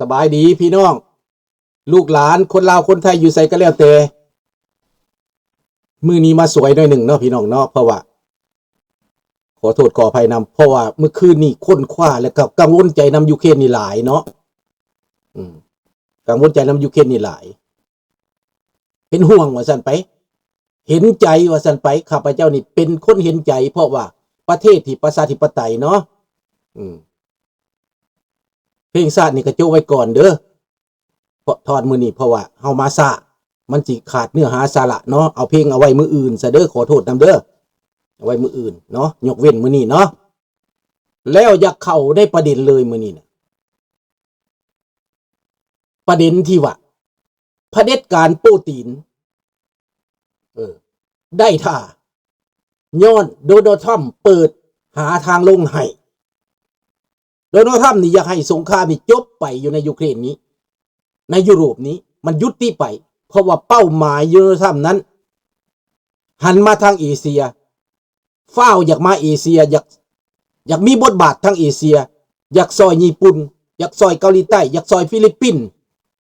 ສະບາຍດີພີ່ນ້ອງ ລູກຫຼານ ຄົນລາວ ຄົນໄທ ຢູ່ໃສກໍແລ້ວແຕ່ ມື້ນີ້ມາສວຍໜ້ອຍໜຶ່ງເນາະ ພີ່ນ້ອງເນາະ ເພາະວ່າ ຂໍໂທດຂໍອະໄພນຳ ເພາະວ່າມື້ຄືນນີ້ຄົ້ນຄວ້າ ແລ້ວກໍກັງວົນໃຈນຳຢູເຄຣນນີ້ຫຼາຍເນາະ ອືມ ກັງວົນໃຈນຳຢູເຄຣນນີ້ຫຼາຍ ເປັນຫ່ວງວ່າຊັ້ນໄປ ເຫັນໃຈວ່າຊັ້ນໄປ ຂ້າພະເຈົ້ານີ້ເປັນຄົນເຫັນໃຈ ເພາະວ່າປະເທດທີ່ປະຊາທິປະໄຕເນາະ ອືມ ເພງຊາດນີ້ກໍໂຈະໄວ້ກ່ອນເດີ້ ເພາະ ຖອນມື້ນີ້ ເພາະວ່າເຮົາມາຊ້າ ມັນຊິຂາດເນື້ອຫາສາລະເນາະ ເອົາເພງເອົາໄວ້ມື້ອື່ນຊະເດີ້ ຂໍໂທດນຳເດີ້ ເອົາໄວ້ມື້ອື່ນເນາະ ຍົກເວັ້ນມື້ນີ້ເນາະ ແລ້ວຢາກເຂົ້າໃນປະເດັນເລີຍມື້ນີ້ນະ ປະເດັນທີ່ວ່າ ຜະເດັດການໂປຕີນ ເອີ ໄດ້ທ່າ ຍ້ອນໂດນັລທຣຳເປີດຫາທາງລົງໃຫ້ ໂດນັລທຣຳນີ້ຢາກໃຫ້ສົງຄາມນີ້ຈົບໄປຢູ່ໃນຢູເຄຣນນີ້ ໃນຢູໂຣບນີ້ ມັນຢຸດຕິໄປ ເພາະວ່າເປົ້າໝາຍໂດນັລທຣຳນັ້ນ ຫັນມາທາງເອເຊຍ ຟ້າວຢາກມາເອເຊຍ ຢາກ ຢາກມີບົດບາດທາງເອເຊຍ ຢາກຊ່ອຍຍີ່ປຸ່ນ ຢາກຊ່ອຍເກົາຫຼີໃຕ້ ຢາກຊ່ອຍຟີລິບປິນ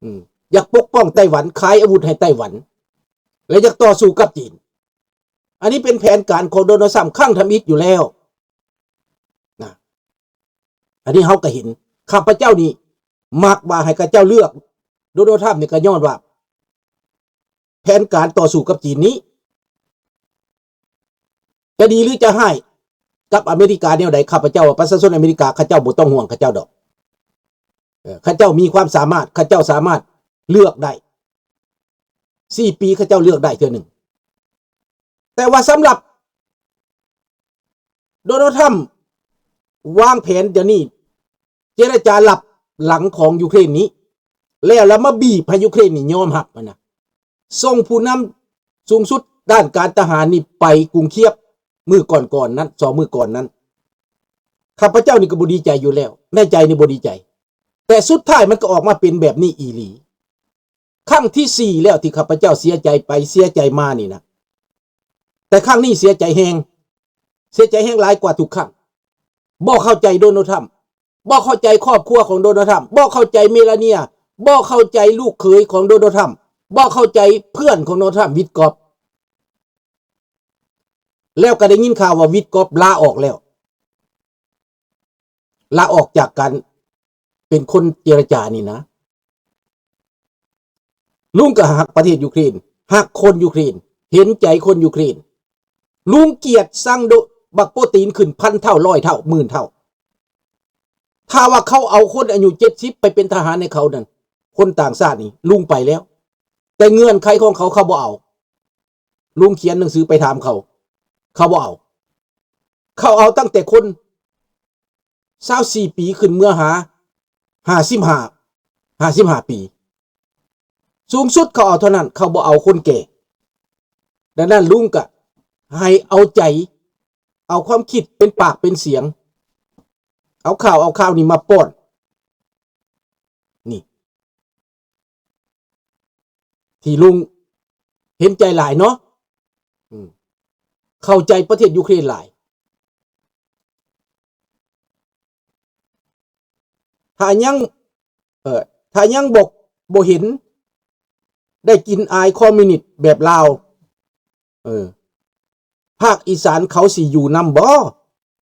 ອືມ ຢາກປົກປ້ອງໄຕ້ຫວັນ ຂາຍອາວຸດໃຫ້ໄຕ້ຫວັນ ແລະ ຢາກຕໍ່ສູ້ກັບຈີນ. ອັນນີ້ເປັນແຜນການຂອງໂດນັລທຣຳຄັ້ງທຳອິດຢູ່ແລ້ວນະ ອັນນີ້ເຮົາກໍເຫັນ ຂ້າພະເຈົ້ານີ້ມັກວ່າໃຫ້ເຂົາເຈົ້າເລືອກໂດນັລທຣຳນີ້ ກໍຍ້ອນວ່າ ແຜນການຕໍ່ສູ້ກັບຈີນນີ້ ຈະດີຫຼືຈະຮ້າຍກັບອາເມລິກາແນວໃດ ຂ້າພະເຈົ້າວ່າປະຊາຊົນອາເມລິກາເຂົາເຈົ້າບໍ່ຕ້ອງຫ່ວງເຂົາເຈົ້າດອກ ເອີ ເຂົາເຈົ້າມີຄວາມສາມາດ ເຂົາເຈົ້າສາມາດເລືອກໄດ້ ສີ່ປີເຂົາເຈົ້າເລືອກໄດ້ເທື່ອໜຶ່ງ ແຕ່ວ່າສຳລັບ ໂດນັລທຣຳວາງແຜນດຽວນີ້ ເຈລະຈາລັບຫຼັງຂອງຢູເຄຣນນີ້ ແລ້ວລະມາບີບໃຫ້ຢູເຄຣນນີ້ຍອມຮັບຫັ້ນນະ ສົ່ງຜູ້ນຳສູງສຸດດ້ານການທະຫານນີ້ໄປກຸງຄຽບມື້ກ່ອນໆນັ້ນ ສອງມື້ກ່ອນນັ້ນ ຂ້າພະເຈົ້ານີ້ກໍບໍ່ດີໃຈຢູ່ແລ້ວ ໃນໃຈນີ້ບໍ່ດີໃຈ ແຕ່ສຸດທ້າຍມັນກໍອອກມາເປັນແບບນີ້ອີ່ຫຼີ. ຄັ້ງທີສີ່ແລ້ວທີ່ຂ້າພະເຈົ້າເສຍໃຈໄປເສຍໃຈມານີ້ນະ ແຕ່ຄັ້ງນີ້ເສຍໃຈແຮງ ເສຍໃຈແຮງຫຼາຍກວ່າທຸກຄັ້ງ ບໍ່ເຂົ້າໃຈໂດນັລທຣຳ ບໍ່ເຂົ້າໃຈຄອບຄົວຂອງໂດນັລທຣຳ ບໍ່ເຂົ້າໃຈເມລາເນຍ ບໍ່ເຂົ້າໃຈລູກເຂີຍຂອງໂດນັລທຣຳ ບໍ່ເຂົ້າໃຈເພື່ອນຂອງໂດນັລທຣຳ ວິດກອບ ແລ້ວກໍໄດ້ຍິນຂ່າວວ່າວິດກອບລາອອກແລ້ວ ລາອອກຈາກການເປັນຄົນເຈລະຈານີ້ນະ ລຸງກໍຮັກປະເທດຢູເຄຣນ ຮັກຄົນຢູເຄຣນ ເຫັນໃຈຄົນຢູເຄຣນ ລຸງກຽດຊັງໂດ ບັກໂປຕີນຂຶ້ນພັນເທົ່າ ຮ້ອຍເທົ່າ ໝື່ນເທົ່າ ຖ້າວ່າເຂົາເອົາຄົນອາຍຸເຈັດສິບໄປເປັນທະຫານໃຫ້ເຂົານັ້ນ ຄົນຕ່າງຊາດນີ້ ລຸງໄປແລ້ວ ແຕ່ເງື່ອນໄຂຂອງເຂົາ ເຂົາບໍ່ເອົາ ລຸງຂຽນໜັງສືໄປຖາມເຂົາ ເຂົາບໍ່ເອົາ ເຂົາເອົາຕັ້ງແຕ່ຄົນຊາວສີ່ປີຂຶ້ນເມືອຫາ ຫ້າສິບຫ້າ ຫ້າສິບຫ້າປີ ສູງສຸດເຂົາເອົາເທົ່ານັ້ນ ເຂົາບໍ່ເອົາຄົນແກ່ ດັ່ງນັ້ນລຸງກະໃຫ້ເອົາໃຈ ເອົາຄວາມຄິດເປັນປາກເປັນສຽງ ເອົາຂ່າວເອົາຂ່າວນີ້ມາປ້ອນ ນີ້ ທີ່ລຸງເຫັນໃຈຫຼາຍເນາະ ອືມ ເຂົ້າໃຈປະເທດຢູເຄຣນຫຼາຍ ຖ້າຍັງ ເອີ ຖ້າຍັງບໍ່ ບໍ່ເຫັນ ໄດ້ກິນອາຍຄອມມິວນິດແບບລາວ ເອີ ພາກອີສານເຂົາຊິຢູ່ນຳບໍ່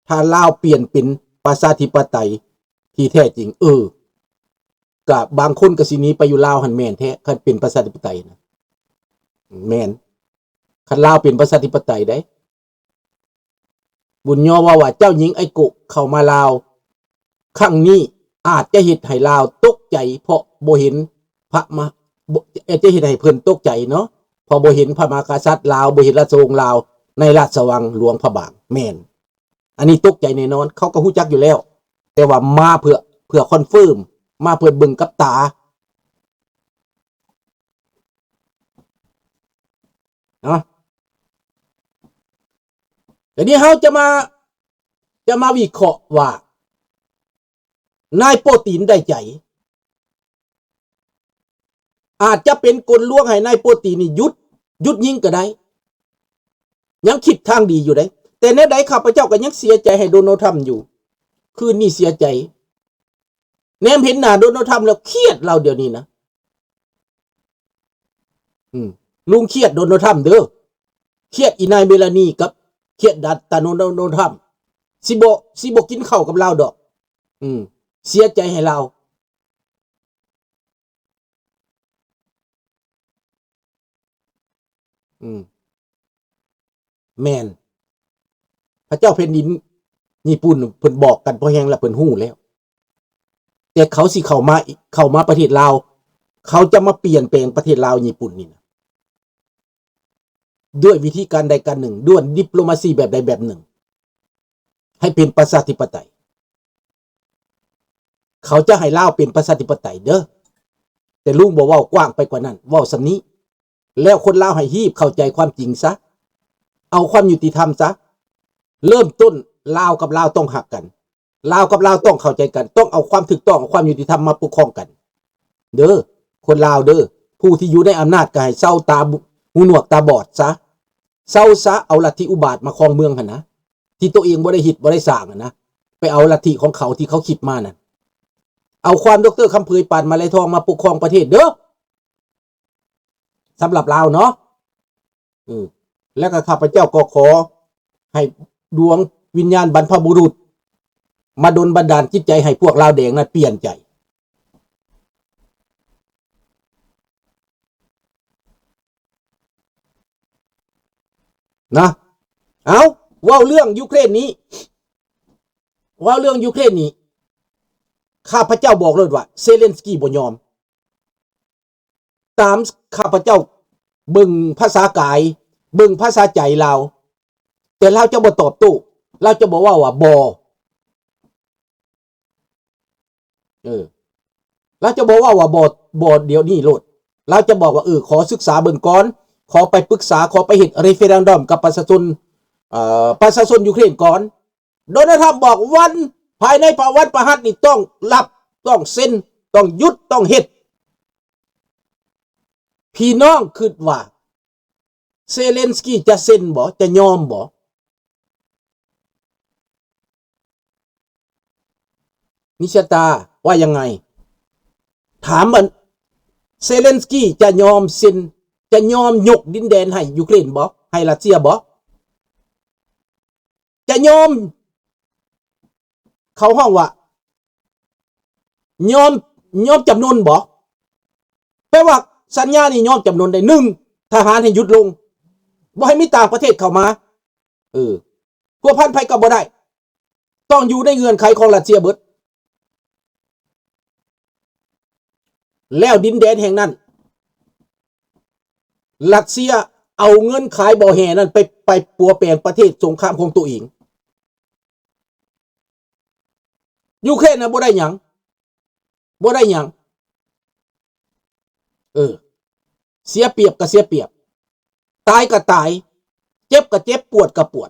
ຖ້າລາວປ່ຽນເປັນປະຊາທິປະໄຕທີ່ແທ້ຈິງ? ເອີ ກະບາງຄົນກະຊິໜີໄປຢູ່ລາວຫັ້ນແມ່ນແທ້ ຄັນເປັນປະຊາທິປະໄຕນະ ແມ່ນ ຄັນລາວເປັນປະຊາທິປະໄຕໃດ໋. ບຸນຍໍເວົ້າວ່າເຈົ້າຍິງໄອໂກະເຂົ້າມາລາວ ຄັ້ງນີ້ອາດຈະເຮັດໃຫ້ລາວຕົກໃຈ ເພາະບໍ່ເຫັນພະມະ ບໍ່ ອາດຈະເຮັດໃຫ້ເພິ່ນຕົກໃຈເນາະ ເພາະບໍ່ເຫັນພະມະຫາກະສັດລາວ ບໍ່ເຫັນລາຊະວົງລາວໃນລາຊະວັງຫຼວງພະບາງ. ແມ່ນ ອັນນີ້ຕົກໃຈແນ່ນອນ ເຂົາກໍຮູ້ຈັກຢູ່ແລ້ວ ແຕ່ວ່າມາເພື່ອ ເພື່ອຄອນເຟີມ ມາເພື່ອເບິ່ງກັບຕາເນາະ. ດຽວນີ້ເຮົາຈະມາ ຈະມາວິເຄາະວ່າ ນາຍໂປຕີນໄດ້ໃຈ ອາດຈະເປັນກົນລວງໃຫ້ນາຍໂປຕີນນີ້ຢຸດ ຢຸດຍິງກໍໄດ້ ຍັງຄິດທາງດີຢູ່ເດ້. ແຕ່ແນວໃດຂ້າພະເຈົ້າກໍຍັງເສຍໃຈໃຫ້ໂດນັລທຣຳຢູ່ ຄືນນີ້ເສຍໃຈ. ແນມເຫັນໜ້າໂດນັລທຳແລ້ວຄຽດລາວດຽວນີ້ນະ. ອືມ ລຸງຄຽດໂດນັລທຳເດີ ຄຽດອີນາຍເມລານີກັບຄຽດດາ ຕາໂນ ໂດນັລທຳ ຊິບໍ່ ຊິບໍ່ກິນເຂົ້າກັບລາວດອກ. ອືມ ເສຍໃຈໃຫ້ລາວ. ອືມ ແມ່ນ ພະເຈົ້າແຜ່ນດິນຍີ່ປຸ່ນເພິ່ນບອກກັນພໍແຮງລະ ເພິ່ນຮູ້ແລ້ວ ແຕ່ເຂົາຊິເຂົ້າມາ ເຂົ້າມາປະເທດລາວ ເຂົາຈະມາປ່ຽນແປງປະເທດລາວຍີ່ປຸ່ນນີ້ນະ ດ້ວຍວິທີການໃດການໜຶ່ງ ດ້ວຍດິບໂລມາຊີແບບໃດແບບໜຶ່ງ ໃຫ້ເປັນປະຊາທິປະໄຕ. ເຂົາຈະໃຫ້ລາວເປັນປະຊາທິປະໄຕເດີ ແຕ່ລຸງບໍ່ເວົ້າກວ້າງໄປກວ່ານັ້ນ ເວົ້າສ່ຳນີ້ ແລ້ວຄົນລາວໃຫ້ຮີບເຂົ້າໃຈຄວາມຈິງຊະ ເອົາຄວາມຍຸຕິທຳຊະ. ເລີ່ມຕົ້ນ ລາວກັບລາວຕ້ອງຮັກກັນ ລາວກັບລາວຕ້ອງເຂົ້າໃຈກັນ ຕ້ອງເອົາຄວາມຖືກຕ້ອງ ເອົາຄວາມຍຸຕິທຳມາປົກຄອງກັນເດີ ຄົນລາວເດີ. ຜູ້ທີ່ຢູ່ໃນອຳນາດກໍໃຫ້ເຊົາຕາຫູໜວກຕາບອດຊະ ເຊົາຊະ ເອົາລັດທິອຸບາດມາຄອງເມືອງຫັ້ນນະ ທີ່ໂຕເອງບໍ່ໄດ້ເຮັດບໍ່ໄດ້ສ້າງຫັ້ນນະ ໄປເອົາລັດທິຂອງເຂົາທີ່ເຂົາຄິດມານັ້ນ ເອົາຄວາມ ດອກເຕີ ຄຳເຜີຍ ປານມາໄລທອງ ມາປົກຄອງປະເທດເດີ ສຳລັບລາວເນາະ. ເອີ ແລ້ວກໍຂ້າພະເຈົ້າກໍຂໍໃຫ້ດວງວິນຍານບັນພະບຸລຸດມາດົນບັນດານຈິດໃຈໃຫ້ພວກລາວແດງນັ້ນປ່ຽນໃຈ ນະ. ເອົາ ເວົ້າເລື່ອງຢູເຄຣນນີ້ ເວົ້າເລື່ອງຢູເຄຣນນີ້ ຂ້າພະເຈົ້າບອກໂລດວ່າເຊເລັນສກີບໍ່ຍອມ. ຕາມຂ້າພະເຈົ້າເບິ່ງພາສາກາຍ ເບິ່ງພາສາໃຈລາວ ແຕ່ລາວຈະບໍ່ຕອບໂຕ້ ລາວຈະບໍ່ເວົ້າວ່າບໍ່ ເອີ ລາວຈະບໍ່ເວົ້າວ່າບໍ່ ບໍ່ດຽວນີ້ໂລດ ລາວຈະບອກວ່າ ເອີ ຂໍສຶກສາເບິ່ງກ່ອນ ຂໍໄປປຶກສາ ຂໍໄປເຮັດເຣເຟີເຣນດອມກັບປະຊາຊົນ ເອີ ປະຊາຊົນຢູເຄຣນກ່ອນ. ໂດນັລທຳບອກ ວັນ ພາຍໃນພະ ວັນພະຫັດນີ້ຕ້ອງລັບ ຕ້ອງເຊັນ ຕ້ອງຢຸດ ຕ້ອງເຮັດ. ພີ່ນ້ອງຄິດວ່າເຊເລັນສກີຈະເຊັນບໍ່? ຈະຍອມບໍ່? ນິຊາຕາວ່າຍັງໄງ? ຖາມວ່າເຊເລັນສກີຈະຍອມເຊັນ ຈະຍອມຍົກດິນແດນໃຫ້ຢູເຄຣນບໍ່? ໃຫ້ຣັດເຊຍບໍ່? ຈະຍອມ ເຂົາຮ້ອງວ່າຍອມ ຍອມຈຳນົນບໍ່? ແປວ່າສັນຍານີ້ຍອມຈຳນົນໄດ້ ໜຶ່ງ ທະຫານໃຫ້ຢຸດລົງ ບໍ່ໃຫ້ມີຕ່າງປະເທດເຂົ້າມາ ເອີ ພົວພັນໃຜກໍບໍ່ໄດ້ ຕ້ອງຢູ່ໃນເງື່ອນໄຂຂອງຣັດເຊຍເບິດ. ແລ້ວດິນແດນແຫ່ງນັ້ນ ຣັດເຊຍເອົາເງິນຂາຍບໍ່ແຮ່ນັ້ນໄປ ໄປປົວແປງປະເທດສົງຄາມຂອງຕົວເອງ. ຢູເຄຣນນະບໍ່ໄດ້ຫຍັງ ບໍ່ໄດ້ຫຍັງ ເອີ ເສຍປຽບກໍເສຍປຽບ ຕາຍກໍຕາຍ ເຈັບກໍເຈັບ ປວດກໍປວດ.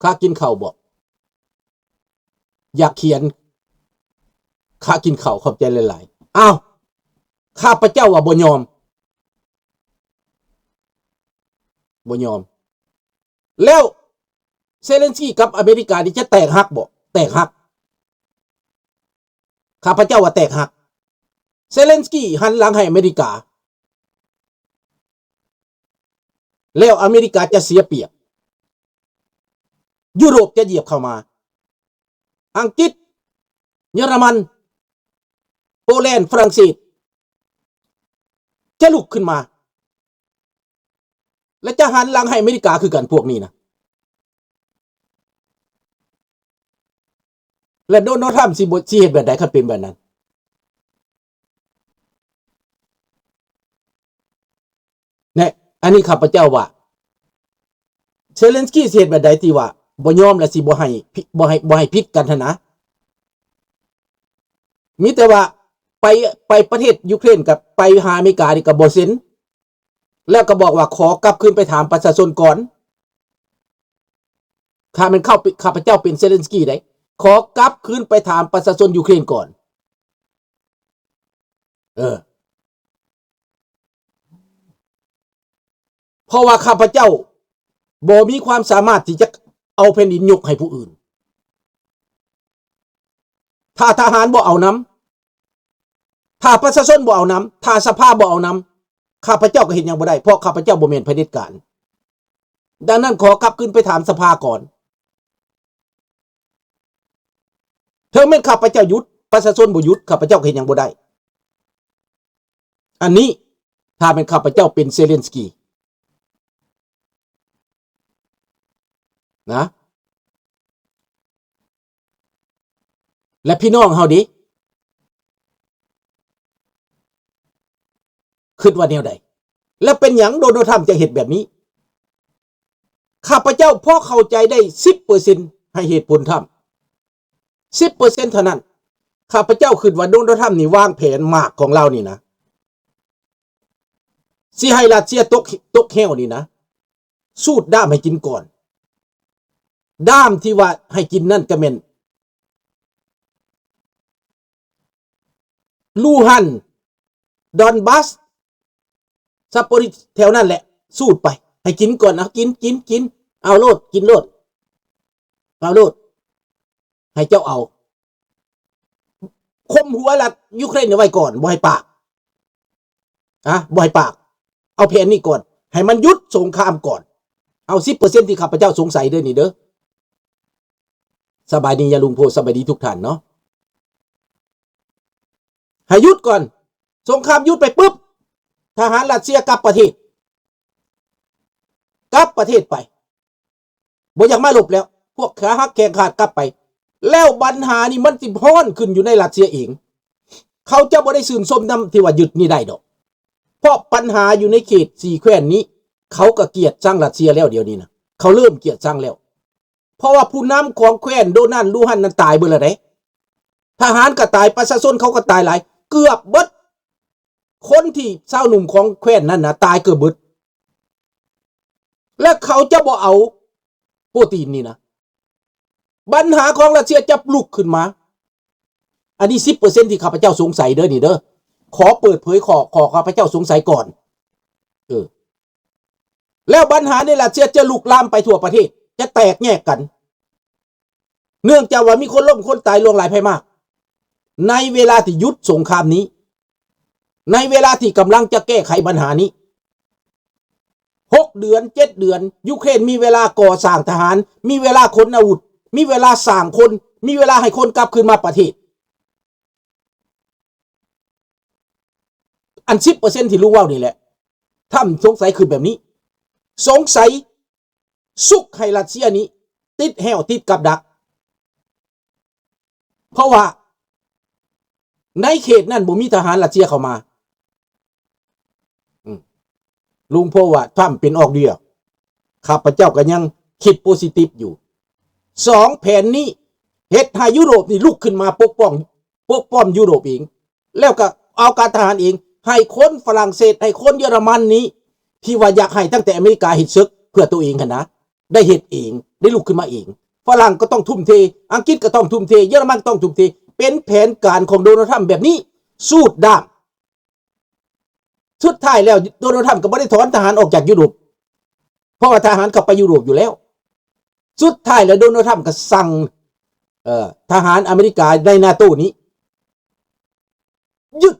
ຂ້າກິນເຂົ້າບໍ່? ຢາກຂຽນ ຂ້າກິນເຂົ້າ ຂອບໃຈຫຼາຍໆ. ອ້າວ ຂ້າພະເຈົ້າວ່າບໍ່ຍອມ ບໍ່ຍອມ. ແລ້ວເຊເລັນສກີກັບອາເມລິການີ້ຈະແຕກຫັກບໍ່? ແຕກຫັກ. ຂ້າພະເຈົ້າວ່າແຕກຫັກ. ເຊເລັນສກີຫັນຫຼັງໃຫ້ອາເມລິກາ ແລ້ວອາເມລິກາຈະເສຍປຽບ. ຢູໂຣບຈະຢຽບເຂົ້າມາ. ອັງກິດ, ເຢຍລະມັນ, ໂປແລນ, ຝຣັ່ງເສດ ຈະລຸກຂຶ້ນມາ ແລະ ຈະຫັນຫຼັງໃຫ້ອາເມລິກາຄືກັນ ພວກນີ້ນະ. ແລະ ໂດນັລທຣຳຊິບໍ່ ຊິເຮັດແບບໃດຄັນເປັນແບບນັ້ນ? ແນະ ອັນນີ້ຂ້າພະເຈົ້າວ່າ ເຊເລັນສກີຊິເຮັດແບບໃດທີ່ວ່າບໍ່ຍອມ ແລະ ຊິບໍ່ໃຫ້ ບໍ່ໃຫ້ ບໍ່ໃຫ້ຜິດກັນຫັ້ນນະ. ມີແຕ່ວ່າໄປ ໄປປະເທດຢູເຄຣນ ກັບໄປຫາອາເມລິການີ້ກໍບໍ່ເຊັນ ແລ້ວກໍບອກວ່າຂໍກັບຄືນໄປຖາມປະຊາຊົນກ່ອນ. ຂ້າແມ່ນເຂົ້າ ຂ້າພະເຈົ້າເປັນເຊເລັນສກີໃດ ຂໍກັບຄືນໄປຖາມປະຊາຊົນຢູເຄຣນກ່ອນ. ເອີ ເພາະວ່າຂ້າພະເຈົ້າບໍ່ມີຄວາມສາມາດທີ່ຈະເອົາແຜ່ນດິນຍົກໃຫ້ຜູ້ອື່ນ. ຖ້າທະຫານບໍ່ເອົານຳ, ຖ້າປະຊາຊົນບໍ່ເອົານຳ, ຖ້າສະພາບໍ່ເອົານຳ, ຂ້າພະເຈົ້າກໍເຮັດຫຍັງບໍ່ໄດ້, ເພາະຂ້າພະເຈົ້າບໍ່ແມ່ນຜະເດັດການ. ດັ່ງນັ້ນ ຂໍກັບຄືນໄປຖາມສະພາກ່ອນ. ເຖິງແມ່ນຂ້າພະເຈົ້າຢຸດ, ປະຊາຊົນບໍ່ຢຸດ, ຂ້າພະເຈົ້າກໍເຮັດຫຍັງບໍ່ໄດ້. ອັນນີ້ຖ້າແມ່ນຂ້າພະເຈົ້າເປັນເຊເລັນສກີນະ ແລະ ພີ່ນ້ອງເຮົາເດ ຄິດວ່າແນວໃດ? ແລະ ເປັນຫຍັງໂດນັລ ທຣຳ ຈະເຮັດແບບນີ້? ຂ້າພະເຈົ້າພໍເຂົ້າໃຈໄດ້ສິບເປີເຊັນ ໃຫ້ເຫດຜົນທຳ ສິບເປີເຊັນເທົ່ານັ້ນ. ຂ້າພະເຈົ້າຄິດວ່າໂດນັລ ທຣຳ ນີ້ວາງແຜນໝາກຂອງລາວນີ້ນະ ຊິໃຫ້ຣັດເຊຍຕົກ ຕົກເຫວນີ້ນະ ສູດດ້າມໃຫ້ກິນກ່ອນ. ດ້າມທີ່ວ່າໃຫ້ກິນນັ້ນກໍແມ່ນ ລູຮັນ, ດອນບັສ, ຊາໂປຣິ ແຖວນັ້ນແຫຼະ ສູດໄປ ໃຫ້ກິນກ່ອນ. ເອົາ ກິນ ກິນ ກິນ ເອົາໂລດ ກິນໂລດ ເອົາໂລດ ໃຫ້ເຈົ້າເອົາ. ຂົ່ມຫົວລັດຢູເຄຣນນີ້ໄວ້ກ່ອນ ບໍ່ໃຫ້ປາກ ອະ ບໍ່ໃຫ້ປາກ. ເອົາແຜນນີ້ກ່ອນ ໃຫ້ມັນຢຸດສົງຄາມກ່ອນ. ເອົາສິບເປີເຊັນທີ່ຂ້າພະເຈົ້າສົງໄສເດີນີ້ເດີ. ສະບາຍດີຍາລຸງໂພ, ສະບາຍດີທຸກທ່ານເນາະ. ໃຫ້ຢຸດກ່ອນ. ສົງຄາມຢຸດໄປປຶບ ທະຫານຣັດເຊຍກັບປະເທດ, ກັບປະເທດໄປ. ບໍ່ຢາກມາລົບແລ້ວ. ພວກຂາຫັກແຂ້ງຂາດກັບໄປ. ແລ້ວບັນຫານີ້ມັນຊິຮ້ອນຂຶ້ນຢູ່ໃນຣັດເຊຍເອງ. ເຂົາຈະບໍ່ໄດ້ຊື່ນຊົມນຳທີ່ວ່າຍຶດນີ້ໄດ້ດອກ. ເພາະບັນຫາຢູ່ໃນເຂດສີ່ແຄວ້ນນີ້ ເຂົາກໍກຽດຊັງຣັດເຊຍແລ້ວ ດຽວນີ້ນະ. ເຂົາເລີ່ມກຽດຊັງແລ້ວ. ເພາະວ່າຜູ້ນຳຂອງແຄວ້ນໂດນັນ ລູຮັນນັ້ນຕາຍເບິດແລ້ວເດ້. ທະຫານກໍຕາຍ, ປະຊາຊົນເຂົາກໍຕາຍຫຼາຍ, ເກືອບເບິດ. ຄົນທີ່ຊາວໜຸ່ມຂອງແຄວ້ນນັ້ນນະ ຕາຍເກືອບເບິດ. ແລະ ເຂົາຈະບໍ່ເອົາໂປຕີນນີ້ນະ. ບັນຫາຂອງຣັດເຊຍຈະລຸກຂຶ້ນມາ. ອັນນີ້ສິບເປີເຊັນທີ່ຂ້າພະເຈົ້າສົງໄສເດີນີ້ເດີ. ຂໍເປີດເຜີຍຂໍ້ ຂໍ້ຂ້າພະເຈົ້າສົງໄສກ່ອນ. ເອີ ແລ້ວບັນຫາໃນຣັດເຊຍຈະລຸກລາມໄປທົ່ວປະເທດ, ຈະແຕກແຍກກັນ. ເນື່ອງຈາກວ່າມີຄົນລົ້ມຄົນຕາຍຫຼວງຫຼາຍໄພມາກ ໃນເວລາທີ່ຢຸດສົງຄາມນີ້, ໃນເວລາທີ່ກຳລັງຈະແກ້ໄຂບັນຫານີ້. ຫົກເດືອນ ເຈັດເດືອນ ຢູເຄຣນມີເວລາກໍ່ສ້າງທະຫານ, ມີເວລາຂົນອາວຸດ, ມີເວລາສ້າງຄົນ, ມີເວລາໃຫ້ຄົນກັບຄືນມາປະເທດ. ອັນສິບເປີເຊັນທີ່ລຸງເວົ້ານີ້ແຫຼະ ທຳສົງໄສຄືແບບນີ້, ສົງໄສຊຸກໃຫ້ຣັດເຊຍນີ້ຕິດແຮ້ວຕິດກັບດັກ. ເພາະວ່າໃນເຂດນັ້ນບໍ່ມີທະຫານຣັດເຊຍເຂົ້າມາ. ອືມ ລຸງໂພວ່າທຳເປັນອອກເດຍ, ຂ້າພະເຈົ້າກໍຍັງຄິດໂປຊິຕິບຢູ່. ສອງ ແຜນນີ້ເຮັດໃຫ້ຢູໂຣບນີ້ລຸກຂຶ້ນມາປົກປ້ອງ ປົກປ້ອມຢູໂຣບເອງ, ແລ້ວກໍເອົາການທະຫານເອງ, ໃຫ້ຄົນຝຣັ່ງເສດ ໃຫ້ຄົນເຢຍລະມັນນີ້ ທີ່ວ່າຢາກໃຫ້ຕັ້ງແຕ່ອາເມລິກາເຮັດເສິກເພື່ອໂຕເອງຫັ້ນນະ ໄດ້ເຮັດເອງ, ໄດ້ລຸກຂຶ້ນມາເອງ. ຝຣັ່ງກໍຕ້ອງທຸ່ມເທ, ອັງກິດກໍຕ້ອງທຸ່ມເທ, ເຢຍລະມັນກໍຕ້ອງທຸ່ມເທ, ເປັນແຜນການຂອງໂດນັລ ທຣຳແບບນີ້ ສູດດ້າມ. ສຸດທ້າຍແລ້ວ ໂດນັລ ທຣຳກໍບໍ່ໄດ້ຖອນທະຫານອອກຈາກຢູໂຣບ, ເພາະວ່າທະຫານເຂົ້າໄປຢູໂຣບຢູ່ແລ້ວ. ສຸດທ້າຍແລ້ວ ໂດນັລ ທຣຳກໍສັ່ງ ເອີ ທະຫານອາເມລິກາໃນນາໂຕນີ້ ຍຶດ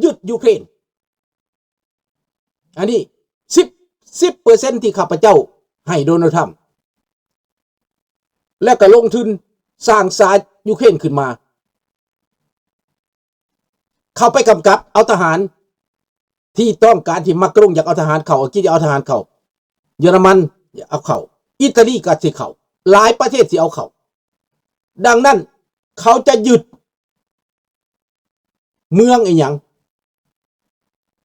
ຍຶດຢູເຄຣນ. ອັນນີ້ສິບ ສິບເປີເຊັນທີ່ຂ້າພະເຈົ້າໃຫ້ໂດນັລ ທຣຳ ແລ້ວກໍລົງທຶນສ້າງສາຢູເຄຣນຂຶ້ນມາ. ເຂົ້າໄປກຳກັບເອົາທະຫານທີ່ຕ້ອງການ ທີ່ມາກຣງຢາກເອົາທະຫານເຂົ້າ, ອັງກິດຢາກເອົາທະຫານເຂົ້າ, ເຢຍລະມັນຢາກເອົາເຂົ້າ, ອີຕາລີກໍຊິເຂົ້າ, ຫຼາຍປະເທດຊິເອົາເຂົ້າ. ດັ່ງນັ້ນເຂົາຈະຍຶດເມືອງອີຫຍັງ?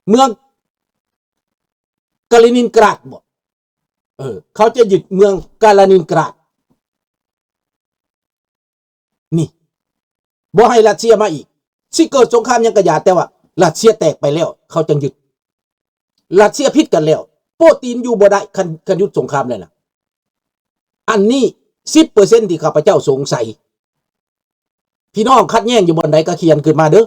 ເມືອງກາລິນິນກຣາດບໍ? ເອີ ເຂົາຈະຍຶດເມືອງກາລິນິນກຣາດ. ນີ້ ບໍ່ໃຫ້ຣັດເຊຍມາອີກ. ຊິເກີດສົງຄາມຫຍັງກະຢ່າ, ແຕ່ວ່າຣັດເຊຍແຕກໄປແລ້ວ ເຂົາຈັ່ງຍຶດ. ຣັດເຊຍຜິດກັນແລ້ວ, ໂປຕີນຢູ່ບໍ່ໄດ້ ຄັນ ຄັນຢຸດສົງຄາມແລ້ວນະ. ອັນນີ້ສິບເປີເຊັນທີ່ຂ້າພະເຈົ້າສົງໄສ. ພີ່ນ້ອງຂັດແຍ້ງຢູ່ບ່ອນໃດກໍຂຽນຂຶ້ນມາເດີ້.